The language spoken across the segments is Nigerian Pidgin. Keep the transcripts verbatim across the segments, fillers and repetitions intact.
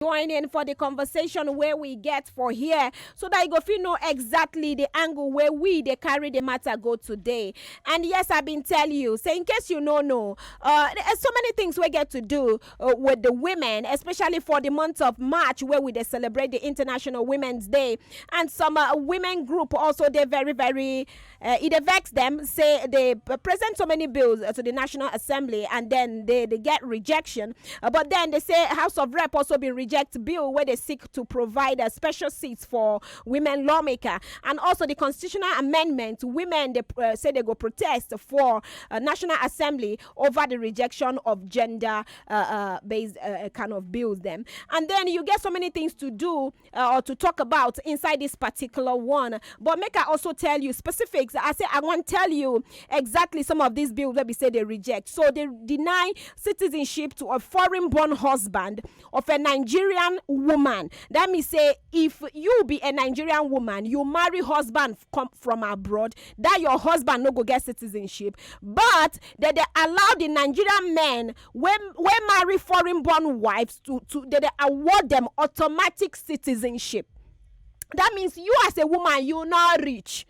join in for the conversation where we get for here, so that you go fit know exactly the angle where we they carry the matter go today. And yes, I been tell you, say, in case you no know, uh, there's so many things we get to do uh, with the women, especially for the month of March, where we dey celebrate the International Women's Day. And some uh, women group also, they're very, very, uh, it affects them. Say they p- present so many bills uh, to the National Assembly, and then they, they get rejection. Uh, but then they say House of Rep also been reject bill where they seek to provide a special seats for women lawmaker, and also the constitutional amendment. Women, they uh, say they go protest for uh, National Assembly over the rejection of gender uh, uh, based uh, kind of bills them. And then you get so many things to do uh, or to talk about inside this particular one. But make I also tell you specifics. I say I want tell you exactly some of these bills that we say they reject. So they deny citizenship to a foreign-born husband of a Nigerian woman. That means say if you be a Nigerian woman, you marry husband come from abroad, that your husband no go get citizenship. But that they allow the Nigerian men when when marry foreign-born wives to to that they award them automatic citizenship. That means you as a woman, you not rich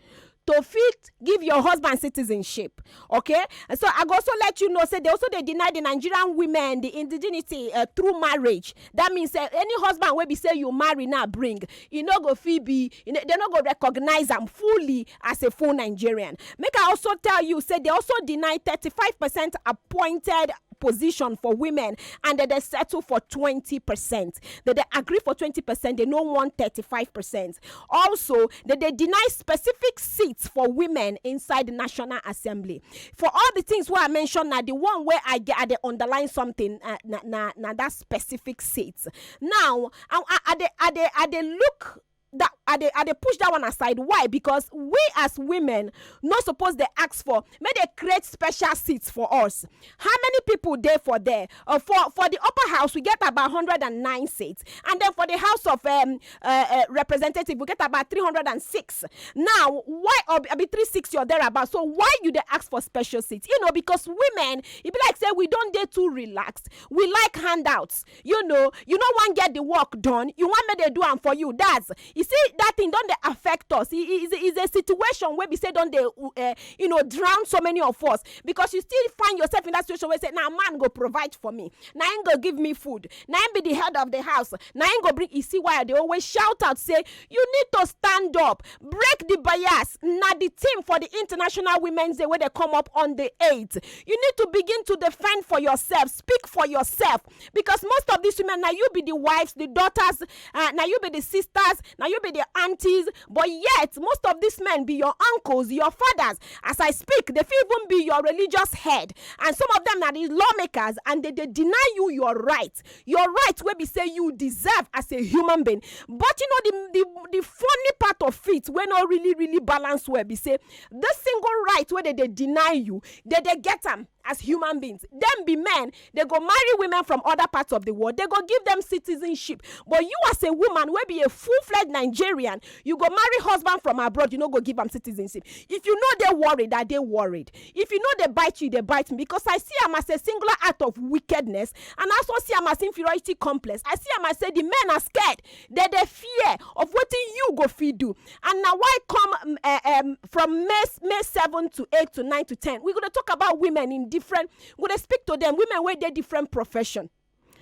to fit give your husband citizenship. Okay, and so I go also let you know say they also they deny the Nigerian women the indigeneity uh, through marriage. That means uh, any husband will be say you marry now bring, you no go fee be, you know, they no go recognize them fully as a full Nigerian. Make I also tell you say they also deny thirty-five percent appointed position for women, and that they settle for twenty percent, that they agree for twenty percent, they no want thirty-five percent. Also that they deny specific seats for women inside the National Assembly. For all the things where I mentioned now, the one where I get I dey underline something uh, na, na, na that specific seat. Now I, I, I, dey, I, dey, I dey look that I dey, I dey push that one aside. Why? Because we as women no suppose they ask for may they create special seats for us. How many people there for there uh, for for the upper house? We get about one hundred nine seats, and then for the house of um, uh, uh, representative we get about three hundred six. Now why or be three sixty or thereabout? So why you they ask for special seats? You know, because women, it be like say we don't dey too relaxed. We like handouts. You know, you no wan get the work done, you wan make they do am for you. That's, you see, that thing don dey affect us. It is is a situation where we say don dey uh, you know, drown so many of us, because you still find yourself in that situation where say na man go provide for me, na him go give me food, na him be the head of the house, na him go bring. You see why I dey always shout out say you need to stand up, break the bias. Na the theme for the International Women's Day where they come up on the eighth. You need to begin to defend for yourself, speak for yourself, because most of these women, now you be the wives, the daughters, uh, now you be the sisters, now you be the aunties, but yet most of these men be your uncles, your fathers. As I speak, they fit even be your religious head, and some of them are the lawmakers, and they, they deny you your right, your right where be say you deserve as a human being. But you know the the, the funny part of it, when not really really balance well, be say the single right where they, they deny you, they they get them as human beings. Them be men, they go marry women from other parts of the world, they go give them citizenship. But you as a woman will be a full-fledged Nigerian, you go marry husband from abroad, you no go give them citizenship. If you know they worried, that they worried. If you know they bite you, they bite me, because I see them as a singular act of wickedness, and I also see them as inferiority complex. I see them as say the men are scared, that they fear of what you go feed do. And now why come um, uh, um, from May, May seven to eight to nine to ten, we're going to talk about women in different, we're going to speak to them, women where they different profession.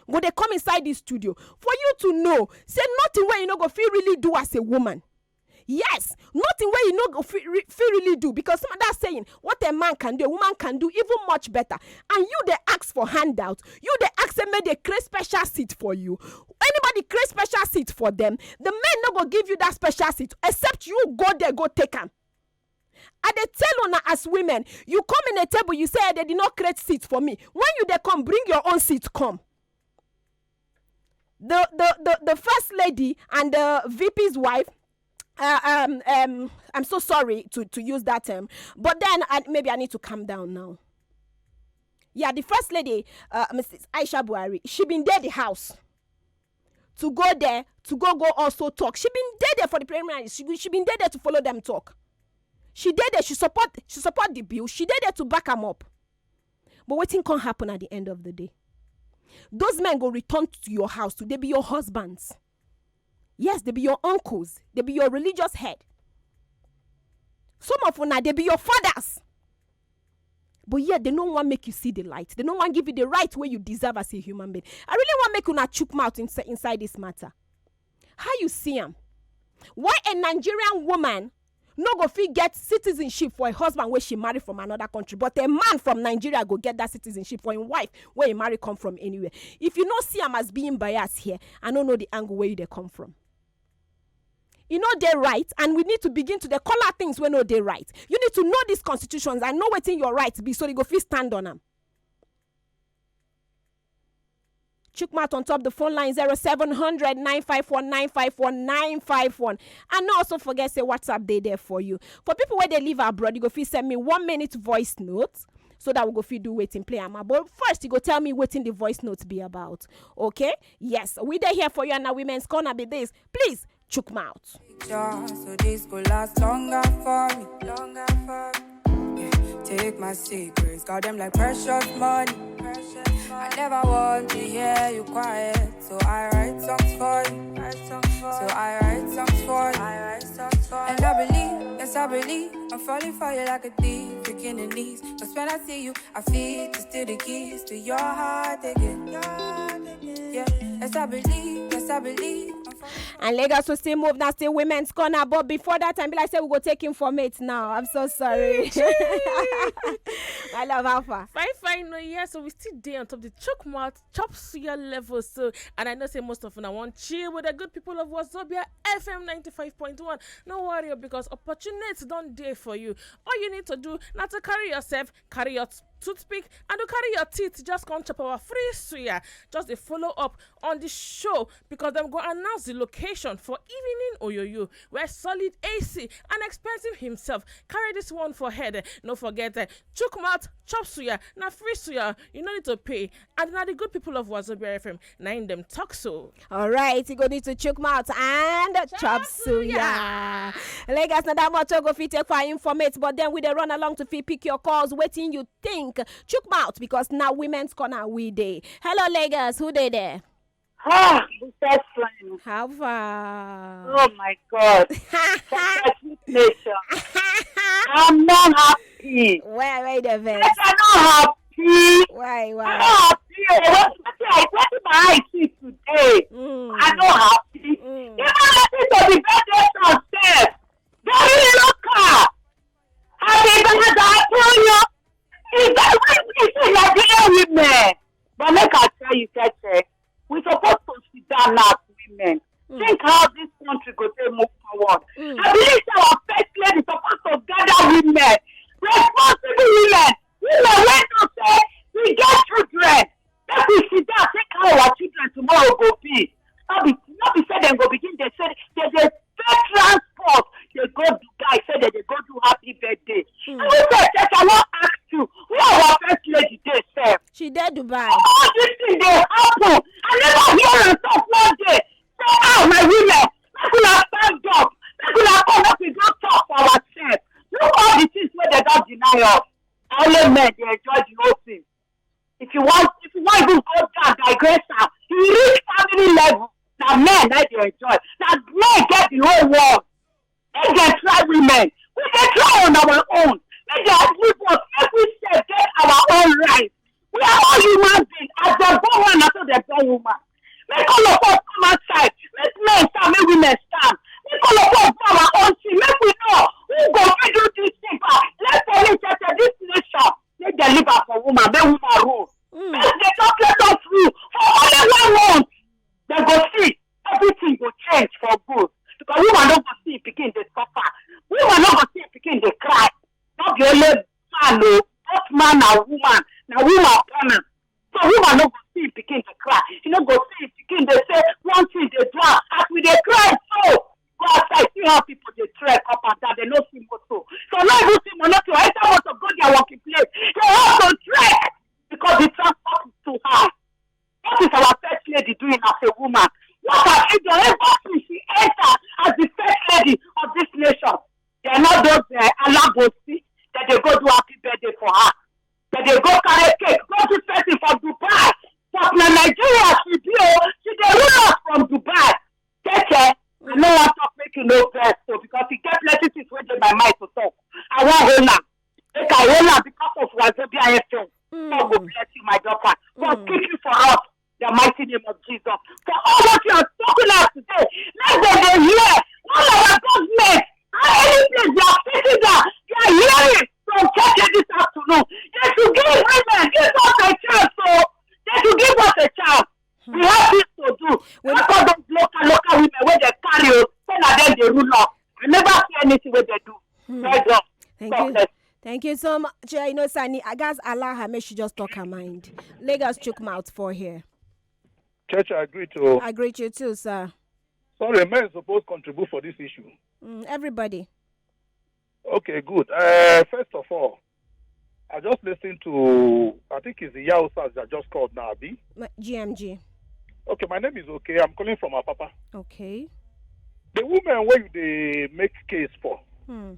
Go they come inside this studio for you to know say nothing where you no go feel really do as a woman. Yes, nothing where you no go feel, re- feel really do, because some of that saying what a man can do, a woman can do even much better. And you they ask for handout, you they ask them may they create special seat for you. Anybody create special seat for them, the men no go give you that special seat except you go there go take am. I dey tell una as women, you come in a table, you say they did not create seat for me. When you they come, bring your own seat come. The the the, the first lady and the V P's wife. Uh, um, um, I'm so sorry to, to use that term, but then I, maybe I need to calm down now. Yeah, the first lady, uh, Missus Aisha Buhari, she been there the house to go there to go go also talk. She been there there for the preliminaries. She, she been there there to follow them talk. She did there. She support she support the bill. She did there to back them up. But wetin come happen at the end of the day? Those men go return to your house to dey be your husbands. Yes, dey be your uncles, dey be your religious head. Some of una dey be your fathers. But yet, they no wan make you see the light. They no wan give you the right wey you deserve as a human being. I really wan make una chook mouth inside, inside this matter. How you see am? Why a Nigerian woman no go fit get citizenship for a husband wey she marry from another country, but a man from Nigeria go get that citizenship for him wife wey he marry come from anywhere? If you no see am as being biased here, I no know the angle where you dey come from. E no dey right, and we need to begin to dey call out things wey no dey right. You need to know these constitutions and know wetin your right be, so you go fit stand on am. Chook mouth on top the phone line, zero seven hundred nine five one nine five one nine five one. And no also forget say WhatsApp dey there for you. For people wey dey live abroad, you go fit send me one minute voice note so that we go fit do wetin, play am. But first, you go tell me wetin the voice note be about. Okay? Yes, we dey here for you, and na Women's Corner be this. Please, chook mouth. So this go last longer for me, longer for me. Yeah, take my secrets, got them like precious money. I never want to hear you quiet, so I write songs for you. So I write songs for you. And I believe, yes, I believe, I'm falling for you like a thief, breaking the knees. Cause when I see you, I feel to steal the keys to your heart again. Yeah, yes, I believe, yes, I believe. I'm falling. And Lagos will still move, now still Women's Corner. But before that time, be like say we go take informate now. I'm so sorry. My love, how far? Fine, fine, no, yeah. So we still dey on top the chook mouth, chop suya level. So, and I know say most of una want chill with the good people of Wazobia F M ninety-five point one. No worry, because opportunity don dey for you. All you need to do na to carry yourself, carry your t-, toothpick, and to carry your teeth. Just come chop our free suya. Just dey follow up on the show, because dem go announce the location for evening oyoyo, where solid A C and expensive himself carry this one for head. No forget, eh, chook mouth, chop suya, na free suya, you no need to pay. And na the good people of Wazobia F M, na im dem talk so. All right, you go need to chook mouth and chop suya. Lagos, na that much we go fit take for informate, but then we dey run along to fit pick your calls. Wetin you think? Chook mouth, because na Women's Corner we dey. Hello, Lagos. Who dey there? Ah, the first line. How far? Oh my God. Fantastic nation. I'm not happy. Why, why the vex? Yes, I'm not happy. Why, why? I'm not happy. Oh, what, what I, what my eyes see today? Mm. I'm not happy. Mm. Even listen to the birthday song sef. Very local. I mean, because I tell you, it's that way we see Nigerian women. But make I tell you, Keke, we supposed to sit down now as women. Mm. Think how this country go take move forward. Mm. I believe say our first lady supposed to gather women, responsible women, women wey know say we get children. Make we sit down, think how our children tomorrow go be. No be, no be say dem go begin dey say dem dey pay transport, dey go Dubai, say dem dey go do happy birthday. Mm. And we say, Keke, I wan ask you, where our first lady dey sef? She dey Dubai. All this thing dey happen. I never hear am talk one day. Say, ah, my women, make una stand up. Make una come, make we go talk for ourselves. Look all the things wey dem don deny us. Only men dey enjoy the whole thing. If you want, if you want even go down, digress am. You reach family level, na men na dey enjoy. Na men get the whole world. Make dem try women. We dey try on our own. Make dem leave us. Make we sef get our own right. We are all human beings. As dem born man, na so dem born woman. Make all of us come outside. Make men stand, make women stand. Make all of us do our own thing. Make we know who go fit do this thing pass. Let police settle this nation. Make dem leave am for woman. Make woman rule. Mm. Make dem just let us rule for only one month. Dem go see everything go change for good. Because woman no go see pikin dey suffer. Woman no go see pikin dey cry. No be only man o, both man and woman. Na woman born am. So woman no go see pikin dey cry. She no go see pikin dey say one thing dey do am. As we dey cry so, go outside, see how people dey trek up and down. Dem no see motor. So no even see motor. Enter motor, go their working place. Dem have to trek because the transport is too high. What is our first lady doing as a woman? What has she done ever since she entered as the first lady of this nation? They are not those, uh, alabosi that they go do happy birthday for her. That they go carry cake, go do something for Dubai. But na my what you are talking about today. Let them dey hear. All our government, any place they are sitting down, they are hearing from Cheche this afternoon. They should give women, give us a chance, so they should give us a chance. We have things to do. Not all those local, local women wey dey carry o, say na dem dey rule us. I never see anything wey dem do. Well done. Thank God you. Bless. Thank you so much. Uh, you know, Sani, I guys allow her, make she just talk her mind. Lagos chook mouth for here. Church, I agree to. I greet you too, sir. Sorry, men suppose contribute for this issue. Mm, everybody. Okay, good. Uh, first of all, I just listened to, I think it's the Yausas that just called now, Abi. My- G M G. Okay, my name is Okay. I'm calling from Apapa. Okay. The women where you they make case for, Hmm.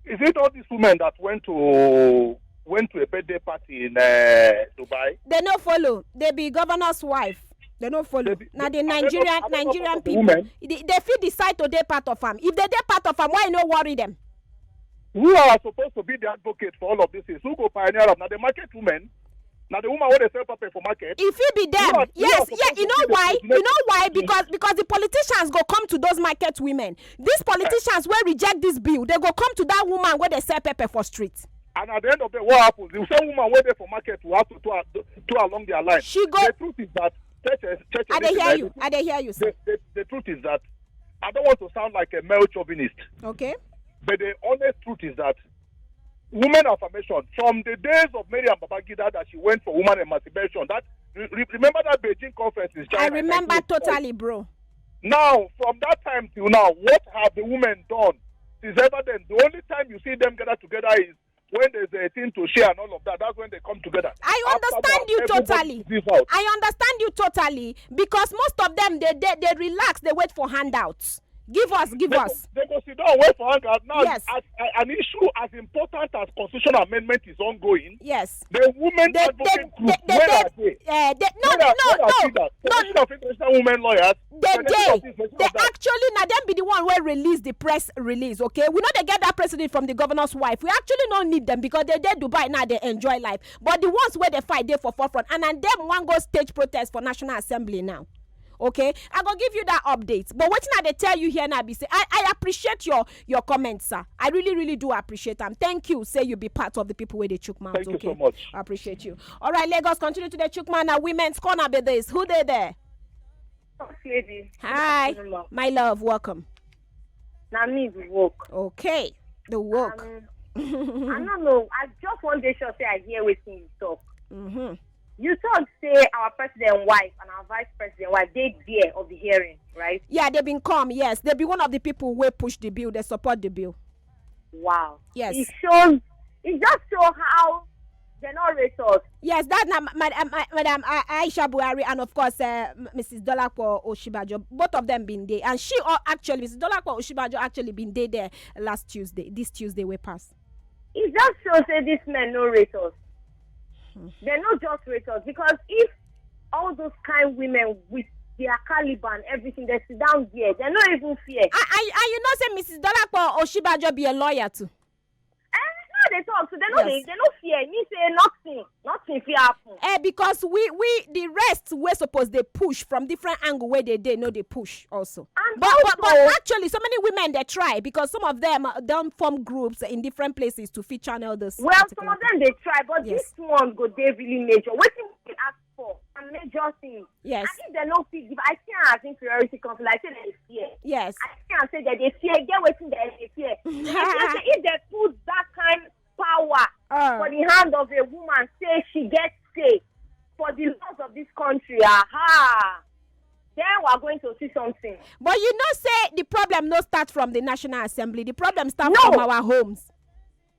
Is it all these women that went to went to a birthday party in uh, Dubai? They no follow. They be governor's wife. They no follow. They be- Now the are they not- Nigerian are they not Nigerian part of the people. Women They, they fit decide to dey part of am. If they dey part of am, why no worry them? Who are supposed to be the advocate for all of this is who go pioneer am? Now the market women. Now the woman where they sell pepper for market. If it be them, Who are- who yes, are yeah, supposed you to know be the why? You coordinator? Know why? Because because the politicians go come to those market women. These politicians will reject this bill. They go come to that woman where they sell pepper for street. And at the end of the day, what happens? The same woman where they for market will have to to, to along their line. She go- The truth is that church, church, I dey hear you. I dey hear you, sir. The, the, the truth is that I don't want to sound like a male chauvinist, Okay. but the honest truth is that women affirmation from the days of Mary and Babangida that she went for woman emancipation. That re- re- remember that Beijing conference in China. I in remember nineteen eighty-five. Totally, bro. Now, from that time till now, what have the women done since ever then? The only time you see them gather together is when there's a thing to share and all of that. That's when they come together. I After understand that, you everybody totally. leaves out. I understand you totally because most of them they they, they relax, they wait for handouts. Give us, give They us. Go, they go sit down, wait for hangout. Now, Yes. as, a- an issue as important as constitutional amendment is ongoing, Yes. the women They, they, advocate they, group, they, where they, are they? uh, they, no, Where are- no, where are no, Fida? no. Federation of International Women Lawyers. They, Federation they, of this, Federation they of that. Actually, now them be the one where release the press release. Okay, we know they get that press release from the governor's wife. We actually don't need them because they dey Dubai now. They enjoy life. But the ones where they fight, they for forefront, and and them one go stage protest for National Assembly now. Okay, I go give you that update. But what I they tell you here now be say I, I appreciate your your comments, sir. I really really do appreciate them. Thank you. Say you be part of the people where they chook mouth. Thank you Okay, so much. I appreciate you. All right, Lagos, continue to the chook man. Now women's corner be this. Who they there? First lady. Hi, Good afternoon, ma. My love. Welcome. Na me be work. Okay, the work. Um, I don't know. I just one day sure say I hear wetin you talk. Mm-hmm. You talk say our president wife and our vice president wife dey there of the hearing, right? Yeah, they been come. Yes, they be one of the people where push the bill. They support the bill. Wow. Yes. It shows. It just show how they not rate us. Yes, that na ma- madam, ma- madam A- Aisha Buhari and of course uh, M- Missus Dolapo Oshibajo. Both of them been there, and she or actually Missus Dolapo Oshibajo actually been there there last Tuesday, this Tuesday we pass. It just shows say this men no rate us. They no just rate us because if all those kind women with their caliber and everything, they sit down there, they no even fear. I, I, I you know say Missus Dolapo Oshibajo be a lawyer too. Eh, no, they talk, so they no Yes. they, they no fear. Me say nothing, nothing fear happen. Eh, because we we the rest we're supposed they push from different angle where they they know they push also. And But, but, but also- actually, so many women they try because some of them uh, don't form groups in different places to fit channel this. Well, some particular of them they try, but Yes. This one go they really major. What we ask for a major thing. Yes. And if they no fit give, I see am as inferiority complex. I say they fear. Yes. I see am say that they fear. Get wetin they they fear. They fear say if they put that kind power Uh, for the hand of a woman, say she gets say for the laws of this country. Aha. Then we are going to see something. But you know, say the problem no start from the National Assembly. The problem start No. from our homes.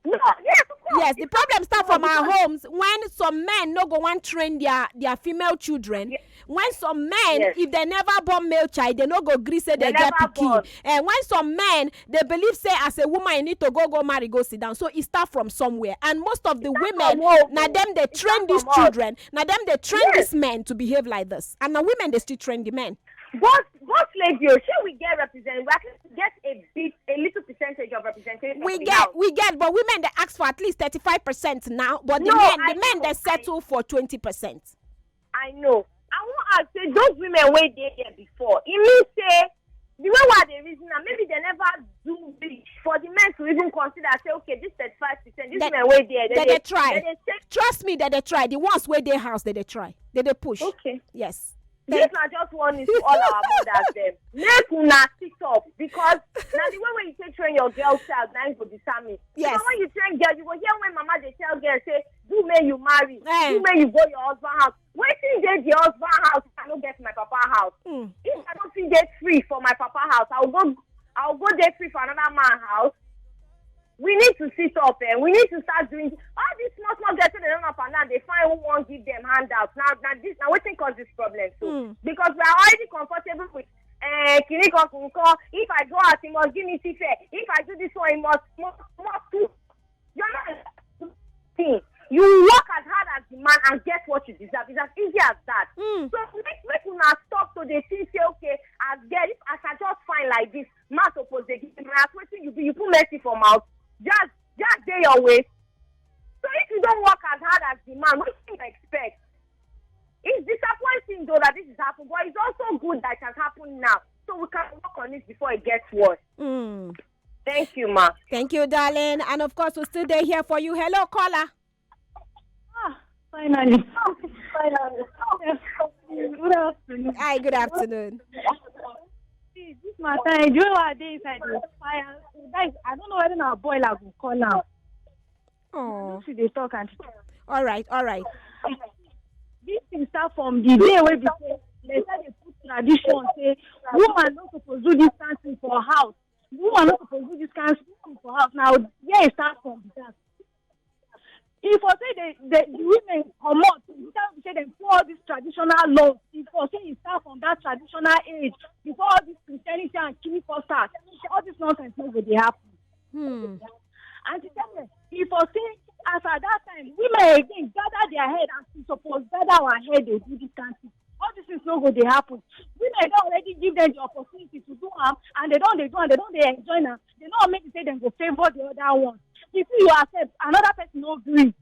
No, yes, of course. Yes, the problem start from our Because- homes when some men no go want train their their female children. Ye- When some men, Yes. if they never born male child, they no go agree say they, They get never pikin. Born. And when some men, they believe say as a woman you need to go go marry, go sit down. So it start from somewhere. And most of the It start women, from home. now them they It train start these from us. Children. Now them they train Yes. These men to behave like this. And now women they still train the men. But boss lady, oh, she will get represent. We at least get a bit, a little percentage of representation. We in the get, house. We get, but women they ask for at least thirty five percent now. But the No, men, I the men know, they I- settle for twenty percent. I know. I I wan ask say those women wey dey there before, e mean say the way wey I dey reason am, maybe they never do reach for the men to even consider say, okay, this thirty-five percent, this women wey dey, they dey try. They dey take. Trust me, they dey try. The ones wey dey house, they dey try. They dey push. Okay. Yes. This na just warning to all our mothers dem. Make una sit up, because na the way wey you take train your girl child na im go determine. Yes. Because when you train girl, you go hear when mama dey tell girl say, "Do make you marry, eh, do make you go your husband house." Wetin dey the husband house if I no get my papa house? Mm. If I no fit dey free for my papa house, I will go, I will go dey free for another man house. We need to sit up, eh? We need to start doing all these small small girls wey dey run up and down dey find who wan give them handouts. Now, now this, now wetin cause this problem so? Mm. Because we are already comfortable with, eh, kini kan kini kan. If I go out, he must give me tife. If I do this one, he must, must, must do. You're not thing. You work as hard as the man and get what you deserve. It's as easy as that. Mm. So make, make una stop to dey think say, okay, as girl, if as I just fine like this, man suppose dey give me. As wetin you be, you put mercy for mouth. Just, just dey your way. So if you don't work as hard as the man, what do you expect? It's disappointing though that this is happening, but it's also good that it has happened now, so we can work on it before it gets worse. Mm. Thank you, ma. Thank you, darling. And of course, we still dey here for you. Hello, caller. Ah, finally. Finally. Good afternoon. Hi, good afternoon. See, this matter, you know what I dey inside the fire. Guys, I don't know whether na boiler go call am. Oh. She dey talk and all right, all right. This thing start from the day wey be say they say they put tradition say woman no suppose do this kind thing for house. Woman no suppose do this kind thing for house. Now, where e start from be that. If I say the, the, the women comot, you tell me say dem put all this traditional laws. If I say e start from that traditional age, before all this Christianity and kini start, all this nonsense no go dey happen. Hmm. And she tell me, if I say as at that time, women again gather their head as we suppose gather our head dey do this kind thing. All these things no go dey happen. Women don already give them the opportunity to do am, and they don dey do am, they don dey enjoy am. They no make say dem go favour the other one. If you accept, another person no gree.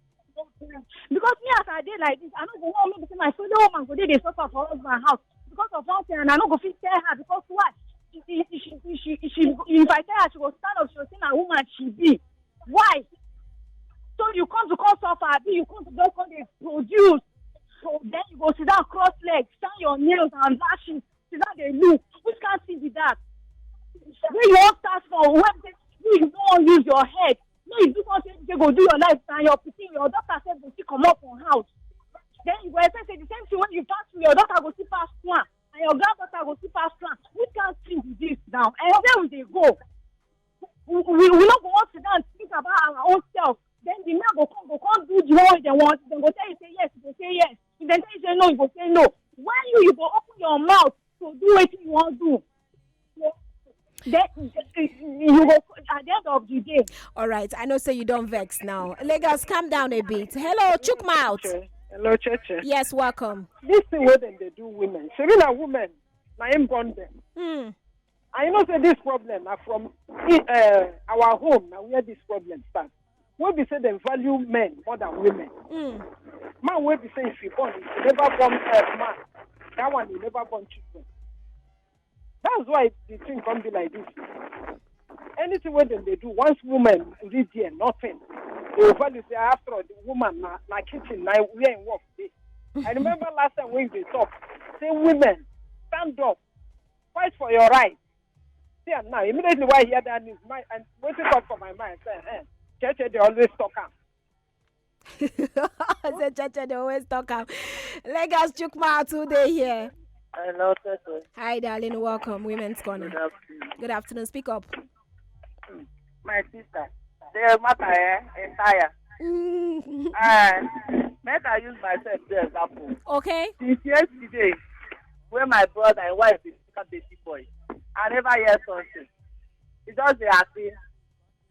Because me as I dey like this, I no go wan make say my fellow woman go dey dey suffer for husband house because of one thing, and I no go fit tell her because why? She, she, she, she, she, if I tell her, she go stand up, she go say na woman she be. Why? So you come to come suffer, abi you come to just come dey produce. So then you go sit down cross legs, shine your nails and lashes, sit down dey look. Which kind thing be that? Wey you wan start from? When you no wan use your head, no, you do something, you go do your life and your pikin, your daughter sef go still comot from house. Then you go expect say the same thing wey you pass through, your daughter go still pass through am, and your granddaughter go still pass through am. Which kind thing be this now? And where we dey go? We, we, we no go wan sit down think about our own self. Then the man go come, go come do the one wey dem want. Dem go tell you say yes, you go say yes. If dem tell you say no, you go say no. When you, you go open your mouth to do wetin you wan do, then you go at the end of the day. All right, I know say you don vex now. Lagos, calm down a bit. Hello, chook mouth. Hello, Cheche. Yes, welcome. This thing wey dem dey do women, shebi na women na im born dem. Hmm. I know say this problem na from uh, our home, na where this problem start. Wey be say dem value men more than women. Hmm. Man wey be say if he born, he never born uh, man. That one he never born children. That's why the thing come be like this. Anything wey dem dey do, once woman reach there, nothing. They go value say after all, the woman na, na kitchen, na where im work dey. I remember last time when you dey talk, say women, stand up, fight for your right. See am now, immediately wey I hear that news, my, and wetin come for my mind, say, eh, Cheche dey always talk am. I say Cheche dey always talk am. Lagos, chook mouth, who dey here? Hello, Cheche. Hi, darling. Welcome, Women's Corner. Good afternoon. Good afternoon. Speak up. My sister, the matter eh, entire. Mm. Uh, make I use myself as example. Okay. Since yesterday, when my brother and wife dey pick up baby boy, I never hear something. E just dey happy.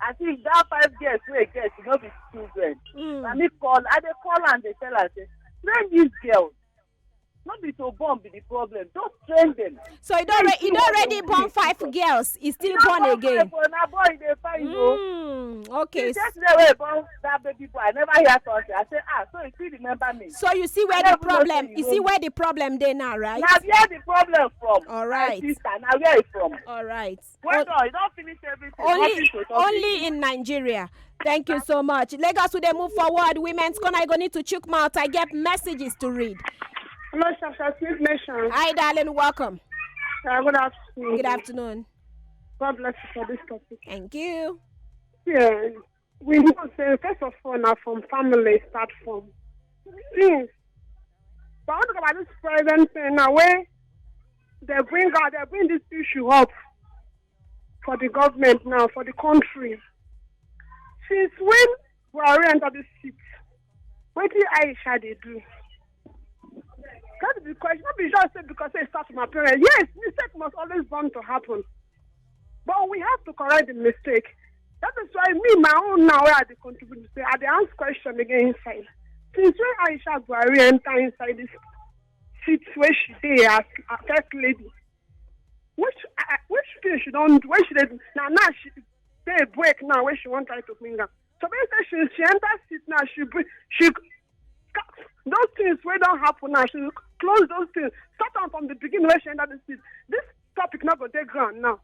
I think that five girls wey e get, e no be children. Mm. Na me call, I dey call am, dey tell am say, train this girl. No be to born be the problem. Just train them. So e don re- e don already born five girls, e still born again. Na boy dey find o. Mm, okay. Since yesterday wey e born that baby boy, I never hear something. I say, ah, so you still remember me? So you see where the problem, you see where the problem dey now, right? Na where the problem from. All right. My sister, na where e from? All right. Well done, you don finish everything. Only, only in Nigeria. Thank you so much. Lagos, we dey move forward. Women's Corner, I go need to chook mouth. I get messages to read. Hello, Shasha Sweet Nation. Hi, darling. Welcome. Uh, good afternoon. Good afternoon. God bless you for this topic. Thank you. Yeah, we know say first of all, now from family start from. Mm. But I want to talk about this present thing now where they bring out, they bring this issue up for the government now, for the country. Since when Buhari enter this seat, wetin Aisha dey do? That is the question. No be just say because say e start from my parents. Yes, mistake must always bound to happen. But we have to correct the mistake. That is why me, my own now, where I dey contribute, say I dey ask question again inside. Since when Aisha Buhari enter inside this seat where she dey as a first lady, which uh, which thing she don do? Where she dey now? Now she dey break now. Where she wan try to bring am. So basically, she she enter seat now. She bring she those things wey don happen now. She close those things. Start am from the beginning where she enter the seat. This topic no go dey ground now.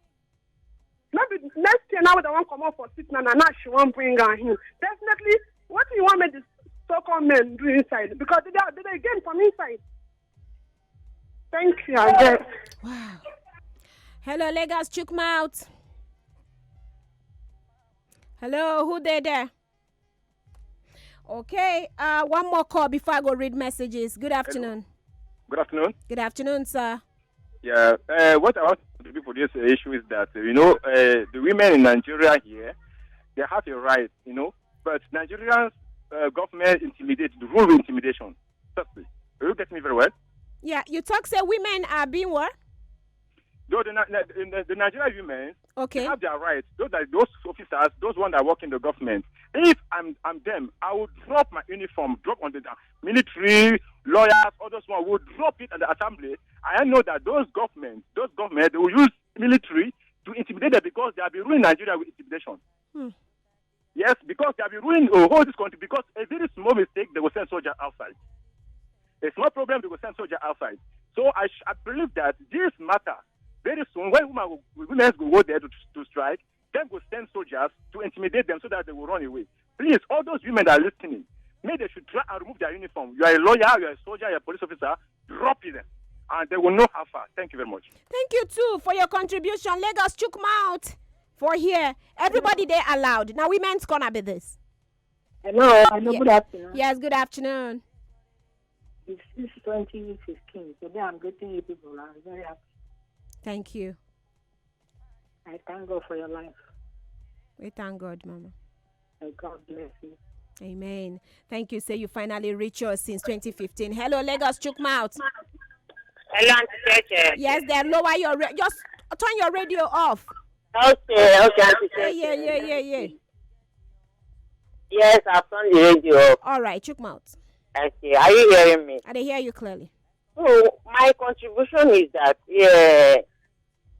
No be next year now wey dem wan comot for seat now, na now she wan bring am in. Definitely, wetin you wan make the so-called men do inside? Because they dey they dey gain from inside. Thank you, I guess. Wow. Hello, Lagos, chook mouth. Hello, who dey there? Okay, uh, one more call before I go read messages. Good afternoon. Good afternoon. Good afternoon, sir. Yeah, uh, what I want to do for this issue is that, uh, you know, uh, the women in Nigeria here, they have a right, you know, but Nigerian uh, government intimidate, the rule with intimidation. Firstly, are you getting me very well? Yeah, you talk say women are being what? Though the, Ni- the, the Nigerian women, they Okay. have their rights. Those are those officers, those ones that work in the government. If I'm I'm them, I will drop my uniform, drop on the military, lawyers, all those ones will drop it at the assembly. I know that those governments, those governments, they will use military to intimidate them because they have been ruling Nigeria with intimidation. Hmm. Yes, because they have been ruling the whole this country because a very small mistake, they will send soldier outside. A small problem, they will send soldier outside. So I, sh- I believe that this matter, very soon, when women, go- women go go there to, to strike, them go send soldiers to intimidate them so that they will run away. Please, all those women that are listening, may they should try and remove their uniform. You are a lawyer, you are a soldier, you are a police officer, drop it, and they will know how far. Thank you very much. Thank you too for your contribution. Lagos, chook mouth for here. Everybody dey allowed. Now, women's corner be this. Hello, hello, Ye- good afternoon. Yes, good afternoon. It's since twenty fifteen. Today I'm getting you people. I'm very happy. Thank you. I thank God for your life. We thank God, Mama. May God bless you. Amen. Thank you. Say you finally reach us since twenty fifteen. Hello, Lagos, chook mouth. Hello, Auntie Cheche. Yes, there. Lower your ra- just turn your radio off. Okay, okay, Auntie Cheche. Yeah, yeah, yeah, yeah, yeah. Yes, I've turned the radio off. All right, chook mouth. Okay, are you hearing me? I dey hear you clearly. So my contribution is that, yeah,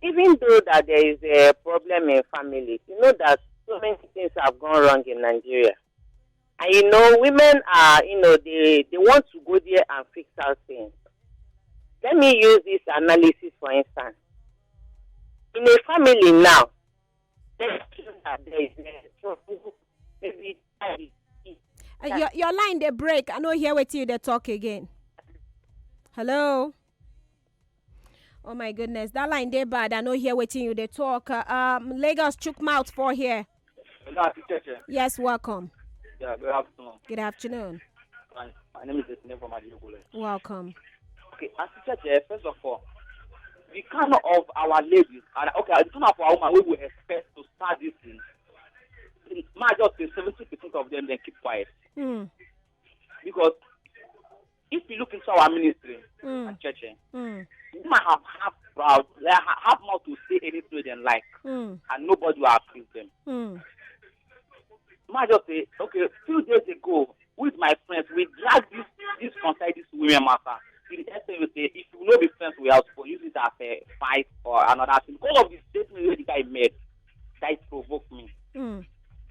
even though that there is a problem in families, you know that so many things have gone wrong in Nigeria. And you know, women are, you know, they, they want to go there and fix out things. Let me use this analysis for instance. In a family now, let's assume that there is a trouble, maybe that is Uh, your, your line dey break. I no hear wetin you dey talk again. Hello? Oh my goodness, that line dey bad. I no hear wetin you dey talk. Uh, um, Lagos, chook mouth for here. Hello, Auntie Cheche. Yes, welcome. Yeah, good afternoon. Good afternoon. My, my name is Destiny from Adeogunle. Welcome. Okay, Auntie Cheche, first of all, the kind of our ladies, and okay, the kind of our woman we will expect to start this thing. Might just say seventy percent of them then keep quiet. Mm. Because if you look into our ministry Mm. and church, eh, Mm. you might have half proud, like, ha- half mouth to say anything they like, Mm. and nobody will accuse them. Mm. Might just say, okay, a few days ago, with my friends, we dragged this this concern this women matter to the extent we say another thing. Because of the statement wey the guy made, that it provoked me. Mm.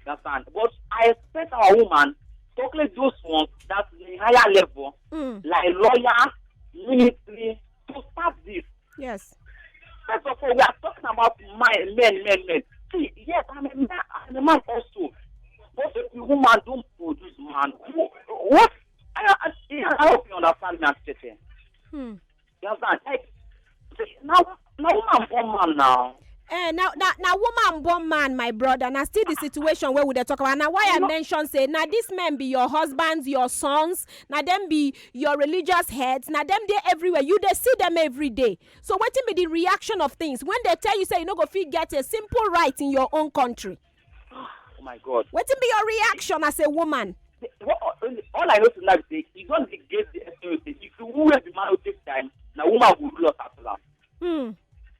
You understand? But I expect our woman, talking those ones that in higher level, mm, like lawyer, military, to start this. Yes. First of all, we are talking about my men, men, men. See, yes, I'm a man, I'm a man also. But if the woman don't produce man, who, what? I, I, I hope you understand me, Tete. Hmm. You understand? Like, see, now, now woman born man now. Eh, now, now, now woman born man, my brother. Now still the situation where we dey talk about. Now why I mention say now these men be your husbands, your sons. Now them be your religious heads. Now them dey everywhere. You dey see them every day. So wetin be the reaction of things when they tell you say you no go fit get a simple right in your own country? Oh my God. Wetin be your reaction as a woman? What, all I know tonight is say you don't negate the experience. If you will be man, take time. Now woman will rule us at last. Hmm.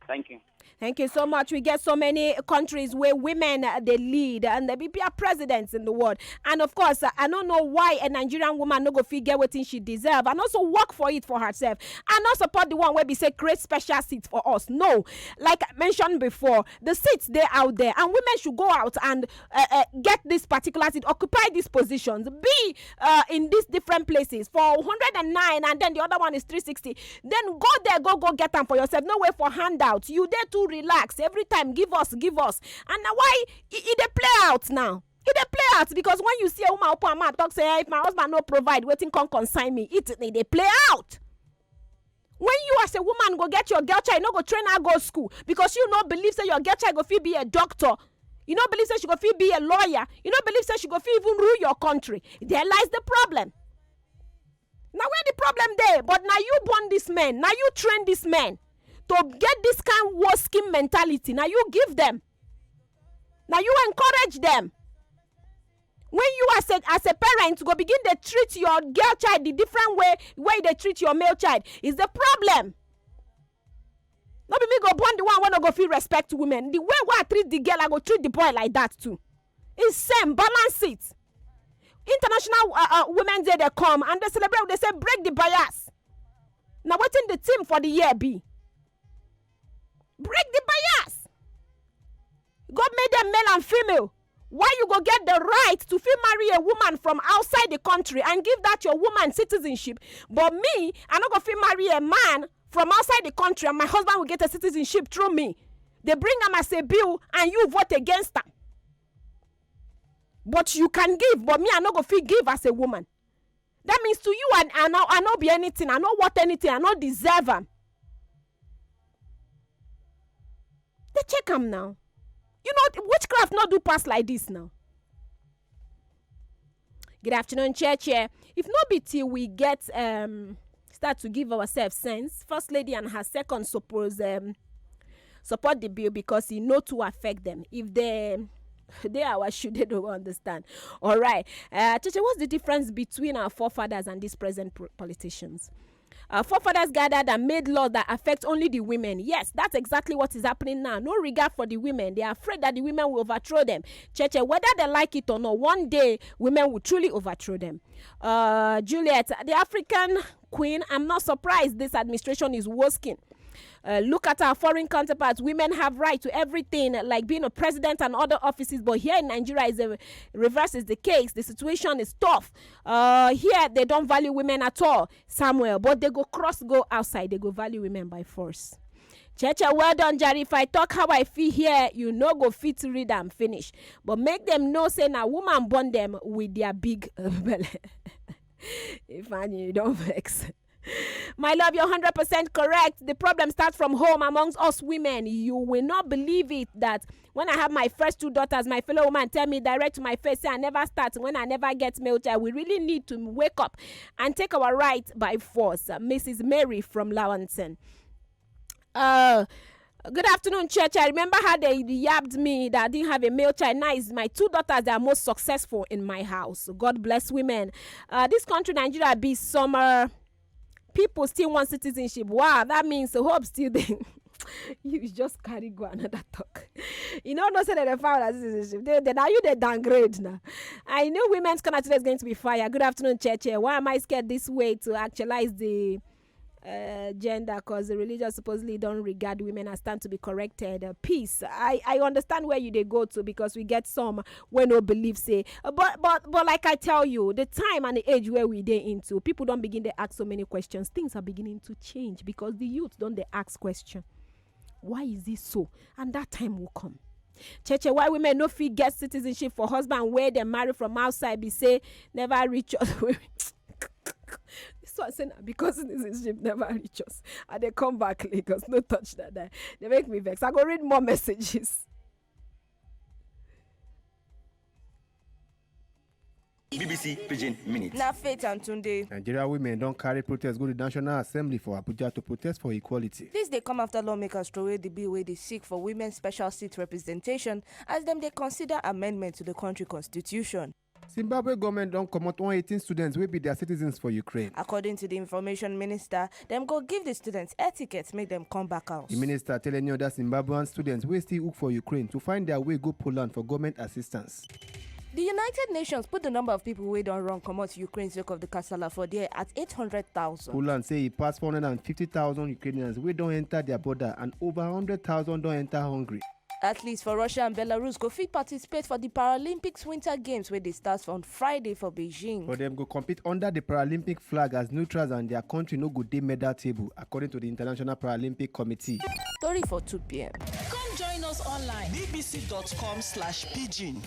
Thank you. Thank you so much. We get so many countries where women uh, they lead and they be their presidents in the world. And of course, uh, I don't know why a Nigerian woman no go fit get wetin she deserve and also work for it for herself and not support the one where be say create special seats for us. No, like I mentioned before, the seats they out there and women should go out and uh, uh, get this particular seat, occupy these positions, be uh, in these different places for one hundred and nine and then the other one is three sixty. Then go there, go go get them for yourself. No way for handouts. You there to relax. Every time, give us, give us. And now why it, it they play out now? It they play out because when you see a woman open her mouth, talk say, "Eh, if my husband no provide, wetin come consign me?" It, it they play out. When you as a woman go get your girl child, you no go train her go school because you no believe say your girl child go fit be a doctor. You no believe say she go fit be a lawyer. You no believe say she go fit even rule your country. There lies the problem. Now where the problem there? But now you born this man. Now you train this man to get this kind of war scheme mentality. Now you give them. Now you encourage them. When you as a as a parent go begin to treat your girl child the different way way they treat your male child is the problem. No be me go born the one wey no go fit respect women. The way wey I treat the girl, I go treat the boy like that too. It's same, balance it. International uh, uh, Women's Day they come and they celebrate. They say break the bias. Now wetin the theme for the year be? Break the bias. God made them male and female. Why you go get the right to fit marry a woman from outside the country and give that your woman citizenship? But me, I no go fit marry a man from outside the country and my husband will get a citizenship through me. They bring am as a bill and you vote against am. But you can give, but me, I no go fit give as a woman. That means to you, I, I, no, I no be anything. I no want anything. I no deserve am. They check am now. You know, witchcraft not do pass like this now. Good afternoon, church. Eh, if not be till we get um start to give ourselves sense, first lady and her second suppose um support the bill because e no too affect them. If they they our shoe, they don't understand. All right. Uh, Cheche, what's the difference between our forefathers and these present pro- politicians? Our forefathers gathered and made laws that affect only the women. Yes, that's exactly what is happening now. No regard for the women. They are afraid that the women will overthrow them. Cheche, whether they like it or not, one day women will truly overthrow them. Uh, Juliet, the African queen, I'm not surprised this administration is working. Uh, look at our foreign counterparts. Women have right to everything, like being a president and other offices. But here in Nigeria, is a reverse is the case. The situation is tough. Uh, here they don't value women at all, Samuel. But they go cross, go outside. They go value women by force. Cheche, well done, Jerry. If I talk how I feel here, you no go fit read and finish. But make them know say na woman born them with their big uh, belly. If I you don't vex. My love, you're one hundred percent correct. The problem starts from home amongst us women. You will not believe it that when I have my first two daughters, my fellow woman tell me direct to my face, say I never start when I never get male child. We really need to wake up and take our right by force. Missus Mary from Lawanson. Uh, good afternoon, church. I remember how they yabbed me that I didn't have a male child. Now it's my two daughters that are most successful in my house. God bless women. Uh, this country, Nigeria, be summer. People still want citizenship. Wow, that means hope still there. You just carry go another talk. You know, no say that they found that citizenship. They, they now you they downgrade now. I know women's corner today is going to be fire. Good afternoon, church. Why am I scared this way to actualize the uh, gender, because the religion supposedly don't regard women as stand to be corrected. Uh, peace. I, I understand where you they go to, because we get some when no believe say, uh, but but but like I tell you, the time and the age where we dey into, people don't begin to ask so many questions. Things are beginning to change because the youth don't they ask question. Why is this so? And that time will come. Cheche, why women no fit get citizenship for husband where they marry from outside? Be say never reach us. This one say na because citizenship never reach us. And they come back Lagos, no touch that die. They make me vex. I go read more messages. B B C Pidgin Minute. Na Faith and Tunde. Nigeria women don carry protest go the National Assembly for Abuja to protest for equality. Dis dey come after lawmakers throway the bill wey dey seek for women special seat representation as dem dey consider amendment to the country constitution. Zimbabwe goment don comot one eighteen students wey be dia citizens for Ukraine. According to di information minister, dem go give di students etiquette make dem come back house. Di minister tell any oda Zimbabwean students wey still hook for Ukraine to find dia way go Poland for goment assistance. Di United Nations put di number of pipo wey don run comot Ukraine sake of di kasala for there at eight hundred thousand. Poland say e pass four hundred and fifty thousand Ukrainians wey don enta dia border and over hundred thousand don enta Hungary. Athletes for Russia and Belarus go fit participate for di Paralympics Winter Games wey dey start on Friday for Beijing. But dem go compete under di Paralympic flag as neutrals and dia kontri no go dey medal table, according to di International Paralympic Committee. Tori for two pm. Come join us online bbc.com/pidgin.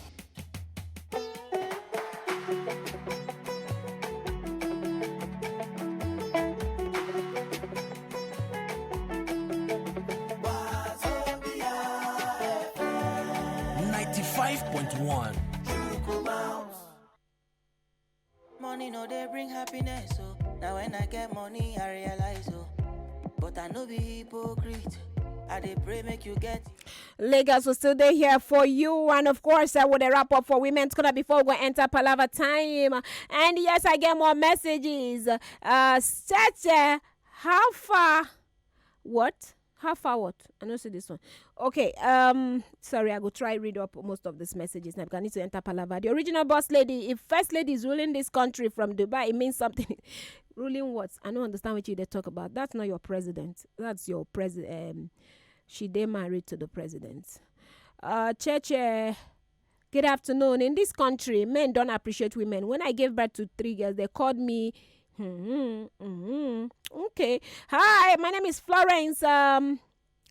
Money no dey bring happiness, so now when I get money, I realize, oh. But I no be hypocrite. I dey pray make you get. Lagos will still there here for you, and of course, I would wrap up for Women's Corner before we enter Palava time. And yes, I get more messages. Uh, Stete, how far? What? How far what? I don't see this one. Okay, um, sorry, I go try read up most of these messages now because I need to enter Palava. The original boss lady, if first lady is ruling this country from Dubai, it means something. Ruling what? I don't understand what you they talk about. That's not your president. That's your president. Um, she they married to the president. Uh, Cheche, good afternoon. In this country, men don't appreciate women. When I gave birth to three girls, they called me. Hmm, hmm, hmm. Okay. Hi, my name is Florence. Um,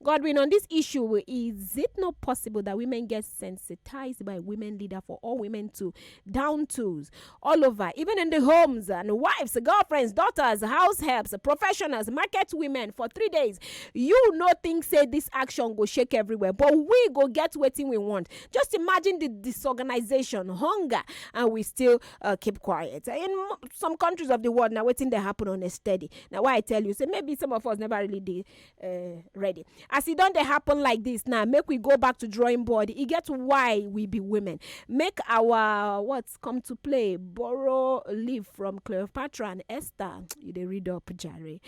Godwin, on this issue, is it not possible that women get sensitized by women leader for all women to down tools all over, even in the homes and wives, girlfriends, daughters, house helps, professionals, market women for three days? You no think say this action go shake everywhere, but we go get wetin we want. Just imagine the disorganization, hunger, and we still uh, keep quiet. In some countries of the world, now waiting they happen on a steady. Now, why I tell you, say maybe some of us never really did uh, ready. As it don't they happen like this now, make we go back to drawing board. It gets why we be women. Make our what's come to play. Borrow leave from Cleopatra and Esther. You they read up, Jerry.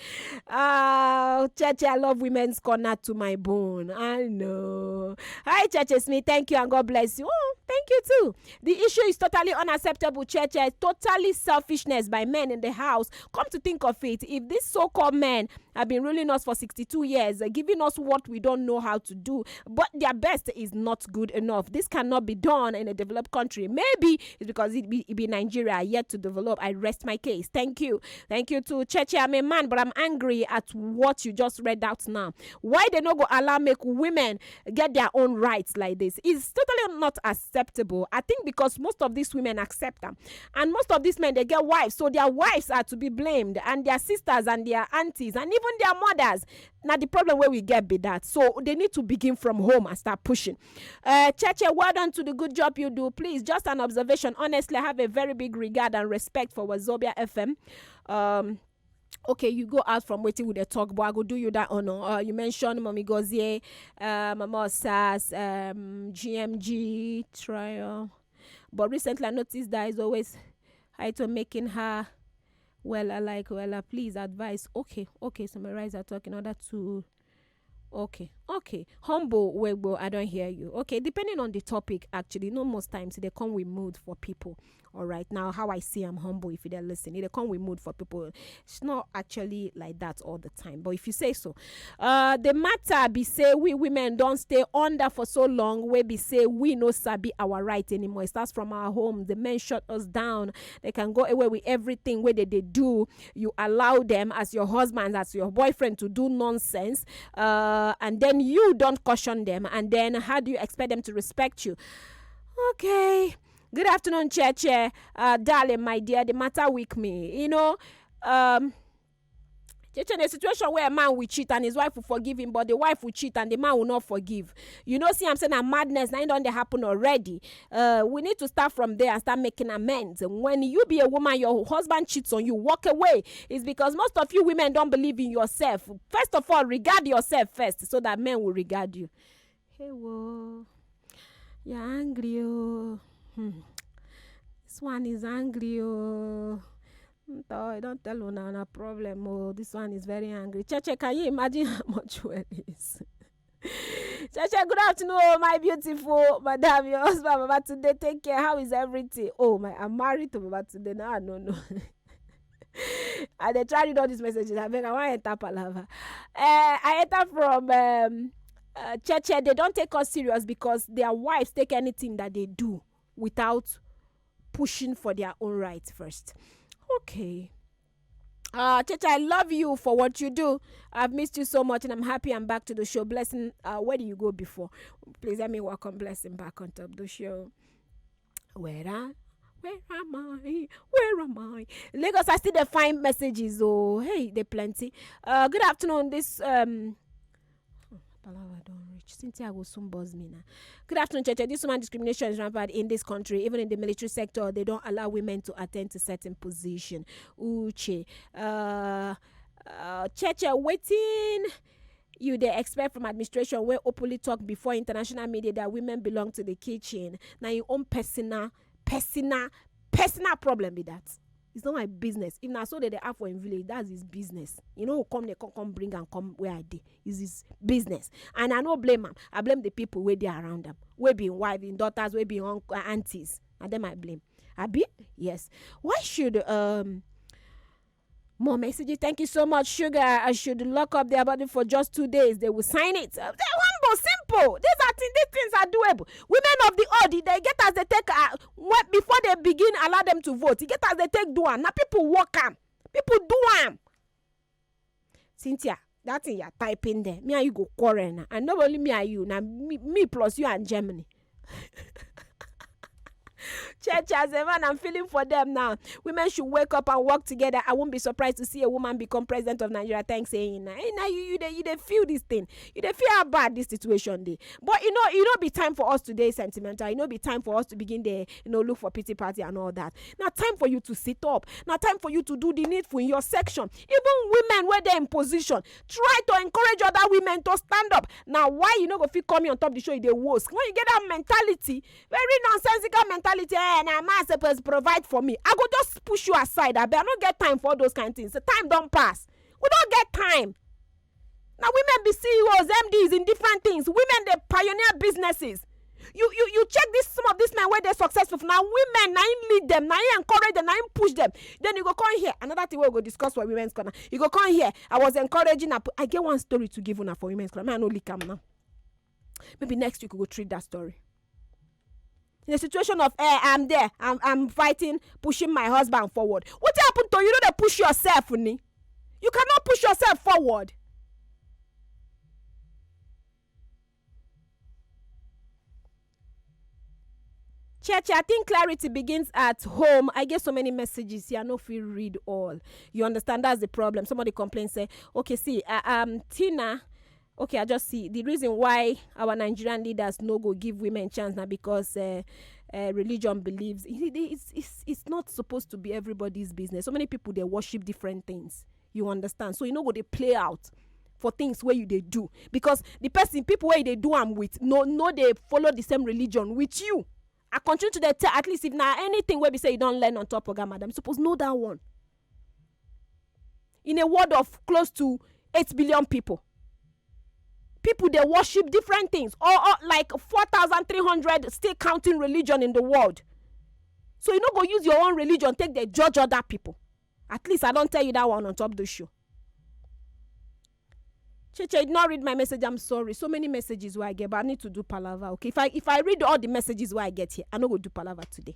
Oh, Cheche, I love Women's Corner to my bone. I know. Hi, Cheche Smith. Thank you and God bless you. Oh, thank you too. The issue is totally unacceptable, Cheche. Totally selfishness by men in the house. Come to think of it, if these so-called men have been ruling us for sixty-two years, uh, giving us what we don't know how to do, but their best is not good enough. This cannot be done in a developed country. Maybe it's because it be, it be Nigeria yet to develop. I rest my case. Thank you. Thank you to Cheche. I'm a man, but I'm angry at what you just read out now. Why they no go allow make women get their own rights like this? It's totally not acceptable. I think because most of these women accept them, and most of these men, they get wives, so their wives are to be blamed, and their sisters and their aunties and even their mothers. Now the problem where we get be that, so they need to begin from home and start pushing. Uh, Cheche, well done to the good job you do. Please, just an observation. Honestly, I have a very big regard and respect for Wazobia F M. Um, okay, you go out from waiting with the talk, but I go do you that honor. Uh, you mentioned Mommy Gozie, uh, Mama Osas, um, G M G, Trial. But recently, I noticed that it's always Haito making her well, I like, well, uh, please advise. Okay, okay, summarize her talk in order to. Okay, Okay, humble, wegbo, I don't hear you. Okay, depending on the topic, actually, no, most times they come with mood for people. All right, now how I see I'm humble, if you don't listen, they come with mood for people. It's not actually like that all the time, but if you say so. Uh, the matter be say we women don't stay under for so long, we be say we no sabi our right anymore. It starts from our home. The men shut us down. They can go away with everything where they, they do. You allow them as your husband, as your boyfriend to do nonsense, uh, and then you don't caution them, and then how do you expect them to respect you? Okay. Good afternoon, Cheche. Uh, darling, my dear, the matter weak me. You know, um, Cheche, in a situation where a man will cheat and his wife will forgive him, but the wife will cheat and the man will not forgive. You know, see, I'm saying that madness now don't they happen already. Uh, we need to start from there and start making amends. When you be a woman, your husband cheats on you, walk away. It's because most of you women don't believe in yourself. First of all, regard yourself first so that men will regard you. Hey, whoa. You're angry, oh. Hmm. This one is angry, oh. Nto, I don't tell una na problem, oh. This one is very angry. Cheche, can you imagine how much fuel is? Cheche, good afternoon, oh, my beautiful madam. Your husband, Baba, today, take care. How is everything? Oh, my, I'm married to Baba today. Now I don't know. I dey try read all these messages. I beg, I want enter palava. Uh, I enter from um, uh, Cheche. They don't take us serious because their wives take anything that they do without pushing for their own rights first. Okay. Uh, Cheche, I love you for what you do. I've missed you so much, and I'm happy I'm back to the show. Blessing, uh, where do you go before? Please let me welcome Blessing back on top the show. Where am, where am I? Where am I? Lagos, I still dey find messages. Oh, hey, they plenty. Uh, good afternoon. This um, oh, palava don't reach. Cynthia will soon buzz me now. Good afternoon, Cheche. This woman discrimination is rampant in this country. Even in the military sector, they don't allow women to attend to certain position. Uche, uh, uh, Cheche, waiting. You they expect from administration where openly talk before international media that women belong to the kitchen. Now your own personal, personal, personal problem with that. It's not my business. If na so they, they have for in village, that's his business. You know, come they come, come bring and come where I dey. Is his business, and I no blame him. I blame the people where they around them. We be wife, in daughters, we be uncle, aunties, and then I blame. Abi, yes. Why should um more messages? Thank you so much, Sugar. I should lock up their body for just two days. They will sign it. Uh, they humble, simple. These are things. These things are doable. Women of the old, they get as they take uh, what before they begin allow them to vote. You get as they take do am. Now people work am. People do am. Cynthia, that thing you're typing there, me and you go quarrel now. And not only me and you, now me, me plus you and Germany. Church, as a man, I'm feeling for them now. Women should wake up and work together. I won't be surprised to see a woman become president of Nigeria. Thanks, saying now, hey, now you, you, dey, you dey feel this thing. You dey feel how bad this situation dey. But you know, you know, be time for us to dey sentimental. You know, be time for us to begin there, you know, look for pity party and all that. Now time for you to sit up. Now time for you to do the needful in your section. Even women where they're in position, try to encourage other women to stand up. Now why you no go fit come here on top the show? They worse when you get that mentality, very nonsensical mentality. Eh, na man suppose provide for me. I go just push you aside. I, I no get time for all those kind of things. The time don't pass. We don't get time. Now women be C E Os, M Ds in different things. Women, they pioneer businesses. You, you, you check this, some of these men where they're successful. Now women, now him lead them, now him encourage them, now him push them. Then you go come here. Another thing we go discuss for women's corner. You go come here. I was encouraging. I get one story to give una for women's corner. Man, I no leak am now. Maybe next week we go treat that story. In a situation of, eh, I'm there, I'm, I'm fighting, pushing my husband forward. What happened to you? You know they push yourself, ni. You cannot push yourself forward. Church, I think clarity begins at home. I get so many messages here, I no feel read all. You understand? That's the problem. Somebody complains, say, okay, see, uh, um, Tina. Okay, I just see the reason why our Nigerian leaders no go give women chance now because uh, uh, religion believes it's, it's, it's not supposed to be everybody's business. So many people, they worship different things. You understand? So you know what they play out for things where you they do, because the person, people where they do am with, no, no, they follow the same religion with you. I continue to dey tell, at least if now anything where we say you don't learn on top of God, madam, you suppose know that one. In a world of close to eight billion people, people dey worship different things, or, or like four thousand three hundred still counting religion in the world. So you no go use your own religion take dey judge other people. At least I don tell you that one on top the show. Cheche, you did not read my message. I'm sorry. So many messages where I get, but I need to do palava. Okay, if I if I read all the messages where I get here, I no go do palava today.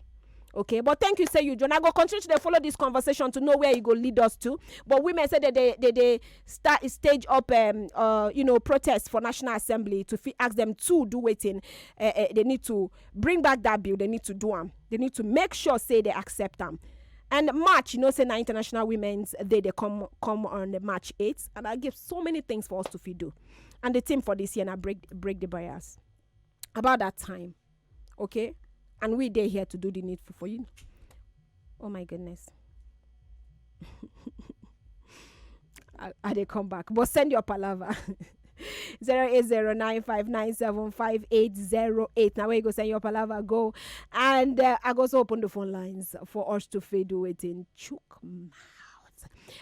Okay, but thank you, say you, John. I go continue to dey follow this conversation to know where you go lead us to. But women say that they they, they start stage up, um, uh, you know, protest for National Assembly to fi- ask them to do waiting. Uh, uh, they need to bring back that bill. They need to do them. They need to make sure say they accept them. And March, you know, say na International Women's Day. They come come on the March eighth, and I give so many things for us to fit do. And the theme for this year na break break the barriers. About that time, okay, and we dey here to do the needful for you. Oh my goodness. I, I dey come back, but send your palava. Zero eight zero nine five nine seven five eight zero eight. Now where you go send your palava go, and uh, I go also open the phone lines for us to feed you waiting chook mouth.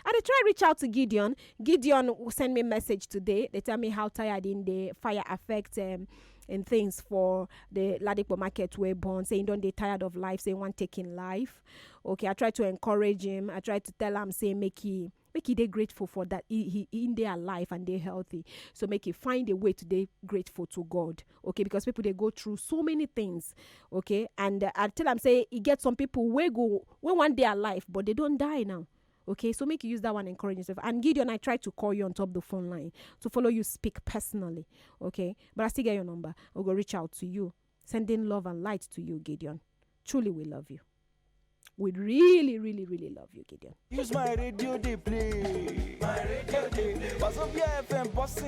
I dey try reach out to Gideon. Gideon send me message today. They tell me how tired in the fire affect um, and things for the Ladipo market where born, saying don't they tired of life, saying one taking life. Okay, I try to encourage him. I try to tell him, say make he make he dey grateful for that he he in their life and they healthy. So make he find a way to dey grateful to God. Okay, because people they go through so many things. Okay, and uh, I tell him say he get some people where go when one day alive, but they don't die now. Okay, so make you use that one, encourage yourself. And Gideon, I try to call you on top the phone line to follow you speak personally. Okay, but I still get your number. I'll go reach out to you, sending love and light to you, Gideon. Truly, we love you. We really, really, really love you, Gideon. Use my radio, they play. My radio, they play. Wazobia F M, bossing.